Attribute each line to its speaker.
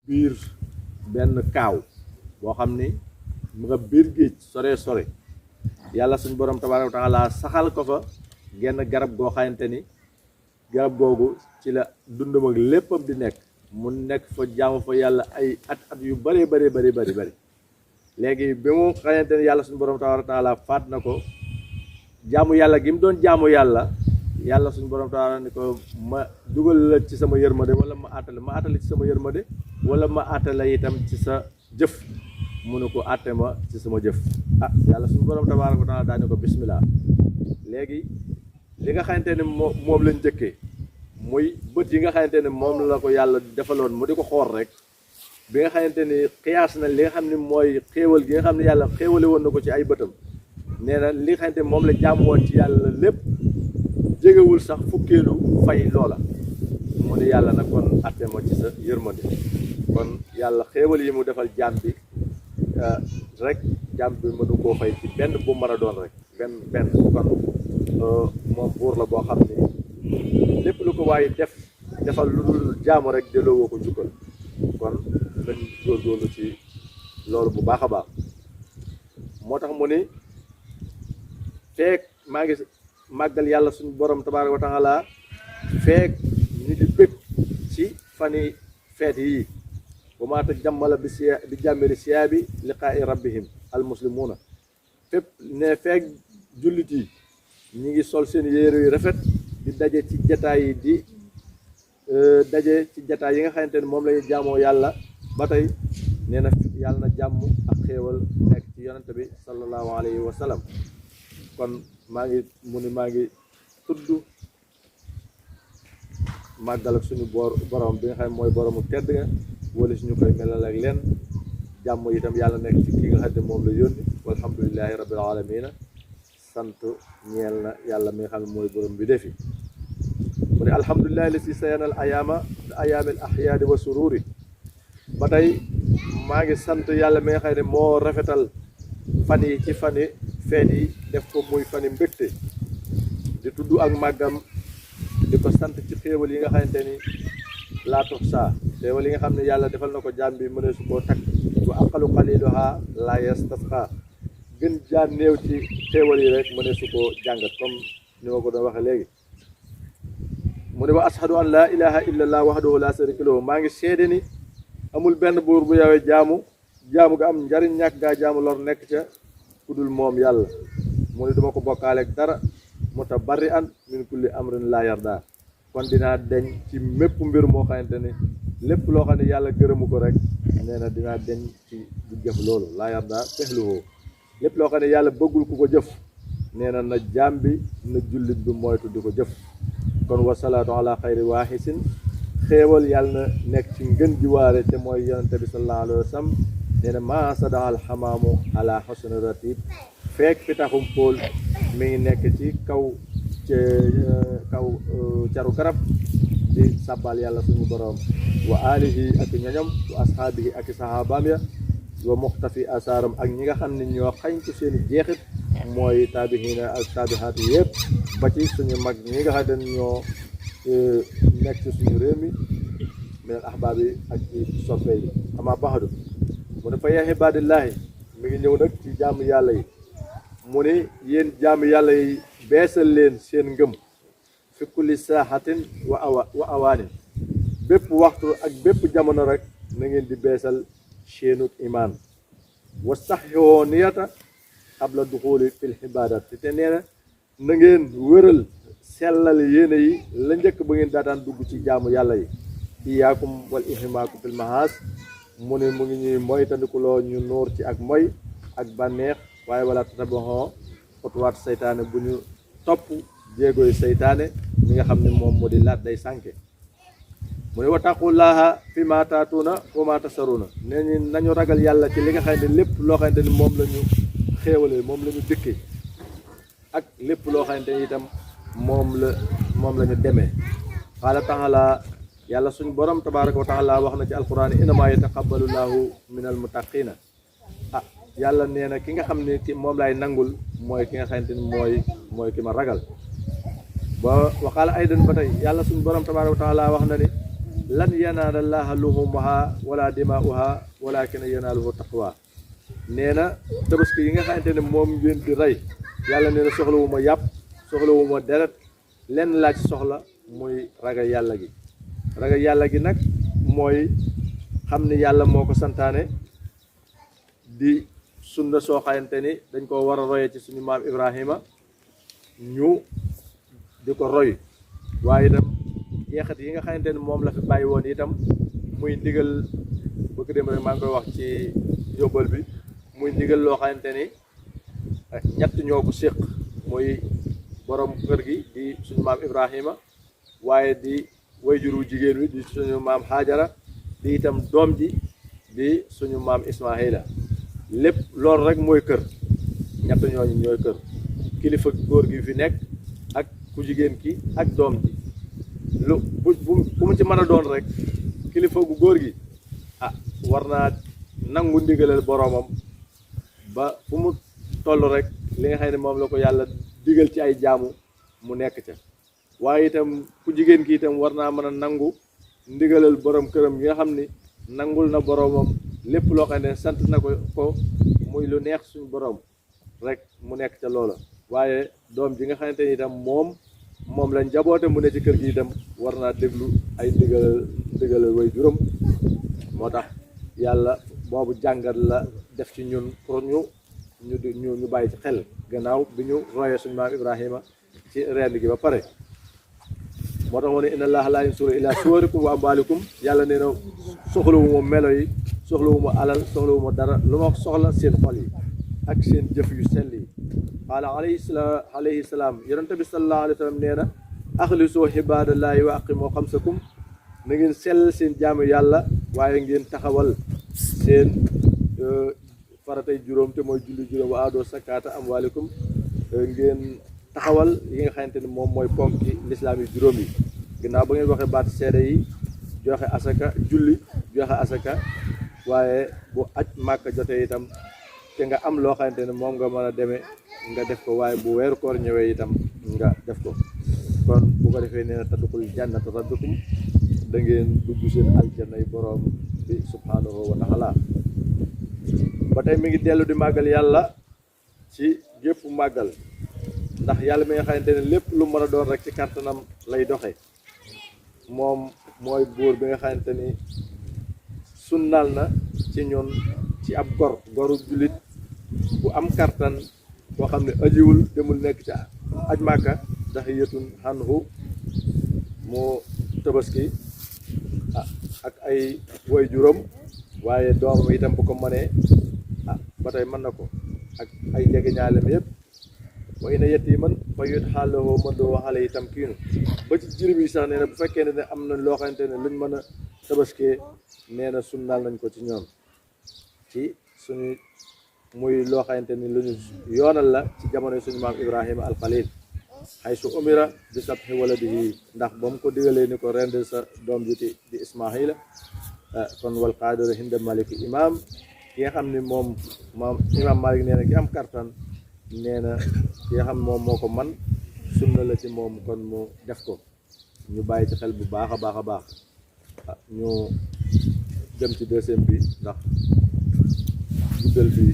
Speaker 1: biir benn kaaw boo xam ni mu nga biir géej sore yàlla suñ borom tabaaraka wa taala saxal ko fa genn garab goo xamante ni garab googu ci la dundam ak léppam di nekk mu nekk fa jaamu fa yàlla ay at yu bari léegi bi mu xamante ni yàlla suñu borom tabaaraka wa taala faat na ko jaamu yàlla gi mu doon jaamu yàlla suñu borom tabaaraka ni ko ma dugal la ci sama yërmande wala ma àttale ci sama yërmande wala ma àttale itam ci sa jëf mu ne ko àtte ma ci sama jëf yàlla suñu borom tabaaraka wa taala daane ko bismillah léegi li nga xamante ne moom lañ njëkkee muy bët yi nga xamante ne moom la ko yàlla defaloon mu di ko xool rek bi nga xamante ni xiyaas na li nga xam ne mooy xéewal gi nga xam ne yàlla xéewale woon na ko ci ay bëtam nee na li nga xamante ne moom la jàmm woon ci yàlla lépp jegewul sax fukkeelu fay loola mu ne yàlla nag kon atte ma ci sa yërmande kon yàlla xéewal yi mu defal jaam bi rek jaam bi mënu koo fay ci benn bu mën a doon rek benn kon moom buur la boo xam ne lépp lu ko waaye defal lu dul jaamu rek delloo woo ko jukkal kon dañ góorgóorlu ci loolu bu baax a baax moo tax mu ni feek maa ngi màggal yàlla suñu borom tabaaraka wa taala feek ñu di bëgg ci fani feet yi bu maata jàmmala bi jàmmali siyaa bi liqaa'i rabbihim al muslimuuna fépp ne feek jullit yi ñi ngi sol seen yére yu rafet di daje ci jataay yi di daje ci jataay yi nga xamante ne moom lañuy jaamoo yàlla ba tey nee na yàlla na jàmm ak xéewal nekk ci yonente bi sallallahu alayhi wa sallam kon maa ngi tudd màggal ak suñu borom bi nga xam ne mooy boromu tedd nga wala suñu koy melal ak leen jàmm itam yàlla nekk ci ki nga xam ne moom la yónni walhamdulillahi rabbil alamina sant ñeel na yàlla mi nga xam ne mooy borom bi defi mu ne alhamdulillahi la si sayanal ayaamil ahyaadi wa sururi ba tey maa ngi sant yàlla mi nga xam ne moo rafetal fan yi ci fani feet yi def ko muy fani mbégte di tudd ak màggam di ko sant ci xéewal yi nga xamante ni laa tox saa xéewal yi nga xam ne yàlla defal na ko jaam bi mëne su koo takk wa aqalu qaliluha la yastasqa gën jaan néew ci xéewal yi rek mëne su koo jàngat comme ni ma ko doon waxe léegi mu ne wa ashadu an laa ilaha illa allah wahdahu la sharika lahu maa ngi seede ni amul benn buur bu yawee jaamu ga am njariñ ñàkk gaa jaamu lor nekk ca ku dul moom yàlla mu ne duma ko bokkaaleeg dara mutabarri'an min kulli amrin la yarda kon dinaa deñ ci mépp mbir moo xamante ni lépp loo xam ne yàlla gërëmu ko rek nee na dinaa deñ ci di jëf loolu la yarda fexluwoo lépp loo xam ne yàlla bëggul ku ko jëf nee na jaam bi na jullit bi moytu di ko jëf kon wasalaatu ala xayri waaxisin xéewal yàlla na nekk ci ngën ji waare te mooy yonente bi sallallahu alayhi wa sallam nee na maa sadaha alxamaamu ala xusni ratib feek pitaxum pool mi ngi nekk ci kaw caru garab di sabbal yàlla suñu boroom wa alihi ak ñoñom wa ashaabihi ak sahabaam ya wa muxtafi asaaram ak ñi nga xam ne ñoo xañtu seeni jeexit mooy taabihina ak taabihaat yëpp ba ci suñu mag ñi nga xam ne ñoo nekk ci suñu réew mi minal ahbaab yi ak ci soppe yi ama baxadu mu ne fa yaa ibaadillaahi mi ngi ñëw nag ci jaamu yàlla yi mu ne yéen jaamu yàlla yi beesal leen seen ngëm fi kulli saaxatin wa awaanin bépp waxtu ak bépp jamono rek na ngeen di beesal seenug imaan wa saxihoo niyata qabla duxuli fil ibadat te nee na ngeen wëral sellal yéene yi la njëkk ba ngeen daataan dugg ci jaamu yàlla yi iyaakum wal ihimaaku fil mahaas mu ne mu ngi ñuy moytandikuloo ñu nuur ci ak moy ak bànneex waaye wala tatabaxoo xutuwaat seytaane bu ñu topp jéegoy seytaane mi nga xam ne moom moo di laat day sànke mu ne wattaqullaaha fi ma taatuuna wa ma tasaruna nee ñu nañu ragal yàlla ci li nga xam ne lépp loo xamante ni moom la ñu xéewale moom la ñu dëkkee ak lépp loo xamante ni itam moom la ñu demee qaala taala yàlla suñu borom tabaraka wa taala wax na ci alquran innamaa yataqabbalu llaahu minal muttaqiina yàlla nee na ki nga xam ne ki moom laay nangul mooy ki nga xamante ni mooy ki ma ragal ba waxaala aydan ba tey yàlla suñu borom tabaraka wa taala wax na ni lan yanaala llaaha luhumuha wala dimaa'uha walakin yanaaluhu taqwa nee na tabaski yi nga xamante ne moom ngeen di rey yàlla nee na soxlawuma yàpp soxlawuma deret lenn laa ci soxla muy ragal yàlla gi nag mooy xam ni yàlla moo ko santaane di sunna soo xamante ni dañ ko war a royee ci suñu maam Ibrahima ñu di ko roy waaye itam jeexat yi nga xamante ni moom la fi bàyyi woon itam muy ndigal bëgg dem rek maa ngi koy wax ci yóbbal bi muy ndigal loo xamante ni ñett ñoo ko séq muy borom kër gi di suñu maam Ibrahima waaye di wayjuru jigéen wi di suñu maam Haajara di itam doom ji di suñu maam Ismaahila lépp loolu rek mooy kër ñett ñooñu ñooy kër kilifa góor gi fi nekk ak ku jigéen ki ak doom ji lu bu mu ci mën a doon rek kilifa gu góor gi war naa nangu ndigalal boroomam ba fu mu toll rek li nga xam ne moom la ko yàlla digal ci ay jaamu mu nekk ca waaye itam ku jigéen ki itam war naa mën a nangu ndigalal borom këram yi nga xam ni nangul na boroomam lépp loo xam ne sant na ko muy lu neex suñu borom rek mu nekk ca loola waaye doom ji nga xamante ni itam moom lañ jaboote mu ne ci kër gi itam war naa déglu ay ndigalal way juróom moo tax yàlla boobu jàngat la def ci ñun pour ñu bàyyi ci xel gannaaw bi ñu royee suñu maam Ibrahima ci rend gi ba pare moo tax moo ne inna allaha laa yansuru ila suwarikum wa amwalikum yàlla nee na soxlawuma melo yi soxlawuma alal soxlawuma dara lu ma soxla seen xol yi ak seen jëf yu sell yi qaala alayhi salaam yonente bi sallallahu alayhi wa sallam nee na axlisoo ibadallahi wa aqimoo xamsakum na ngeen sell seen jaamu yàlla waaye ngeen taxawal seen faratay juróom te mooy julli juróom wa aadoo sakkaata amwaalikum ngeen taxawal yi nga xamante ni moom mooy ponki lislaam yi juróom yi ginnaaw ba ngeen waxee baat seede yi joxe asaka julli joxe asaka waaye bu aj màkka jotee itam te nga am loo xamante ne moom nga mën a demee nga def ko waaye bu weeru koor ñëwee itam nga def ko kon bu ko defee nee na tadxul jannata rabbikum da ngeen dugg seen aljanna yi boroom bi subhanahu wa taala ba tey mi ngi dellu di màggal yàlla ci gépp màggal ndax yàlla mi nga xamante ne lépp lu mën a doon rek ci kàttanam lay doxe moom mooy buur bi nga xamante ni sunnal na ci ñun ci ab goru jullit bu am kàttan boo xam ne ajiwul demul nekk ci aj màkka tahiyatun anhu moo tabaski ak ay woy juróom waaye doomam itam bu ko mënee ba tey mën na ko ak ay jege ñaalem yëpp wa ina yatiman fa yud'aa lahu man lahu alayhi tamkiinu ba ci jirim yi sax nee na bu fekkee ne am na loo xamante ne luñ mën a tabaskee nee na sunnaal nañ ko ci ñoom ci suñu muy loo xamante ni lu ñu yoonal la ci jamono suñu maam Ibrahima alxalil xay su umira bi sabhi waladihi ndax ba mu ko digalee ni ko rend sa doom ji di Ismaahila kon wal qaadiru hinda maliki imam ki nga xam ni moom imam Malik nee na ki am kartan nee na ki nga xam moom moo ko man sunna la ci moom kon mu def ko ñu bàyyi ci xel bu baax a baax a baax ñu dem ci deuxième bi ndax guddal bi